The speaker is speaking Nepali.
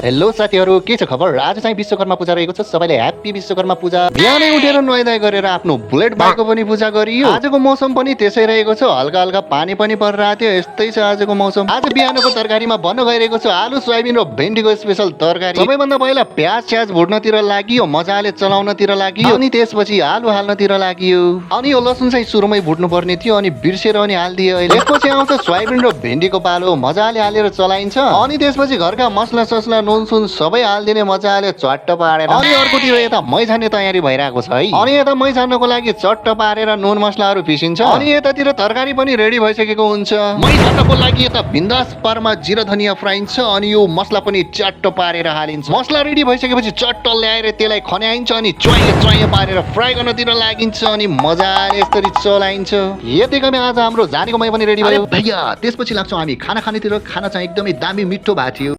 हेलो साथीहरु, के छ खबर? आज चाहिँ विश्वकर्मा पूजा रहेको छ। सबैले ह्यापी विश्वकर्मा पूजा। बिहानै उठेर नुहाइधुवाइ गरेर आफ्नो बुलेट बाइकको पनि पूजा गरियो। आजको मौसम पनि त्यसै रहेको छ, हल्का हल्का पानी पनि परिरहेको थियो। यस्तै छ आजको मौसम। आज बिहानको तरकारीमा बन्न गइरहेको छ आलु सोयाबिन र भेन्डीको स्पेशल तरकारी। सबैभन्दा पहिला प्याज भुट्नतिर लागियो, मजाले चलाउनतिर लागियो, अनि त्यसपछि आलु हाल्नतिर लागियो। अनि यो लसुन चाहिँ सुरुमै भुट्नु पर्ने थियो, अनि बिर्सेर अनि हाल्दिए अहिले। त्यसपछि आउँछ सोयाबिन र भेन्डीको पालो, मजाले हालेर चलाइन्छ। अनि त्यसपछि घरका मसला ससला नुनसुन सबै हालिदिने, मजाले चट्ट पारेर। अनि अर्कोतिर यता मै छान्ने तयारी भइरहेको छ है। अनि यता मै छान्नको लागि चट्ट पारेर नुन मसलाहरू पिसिन्छ। अनि यतातिर तरकारी पनि रेडी भइसकेको हुन्छ। मै छान्नको लागि यता बिन्दास पारमा जिरा धनिया फ्राइन्छ, अनि यो मसला पनि चट्ट पारेर हालिन्छ। मसला रेडी भइसकेपछि चट्ट ल्याएर त्यसलाई खन्याइन्छ, अनि च्वाइए पारेर फ्राई गर्नतिर लागिन्छ, अनि मजाले यसरी चलाइन्छ। यतिकैमा आज हाम्रो जानेको मै पनि रेडी भयो भैया। त्यसपछि लाग्छौँ हामी खाना खानेतिर। खाना चाहिँ एकदमै दामी मिठो भएको थियो।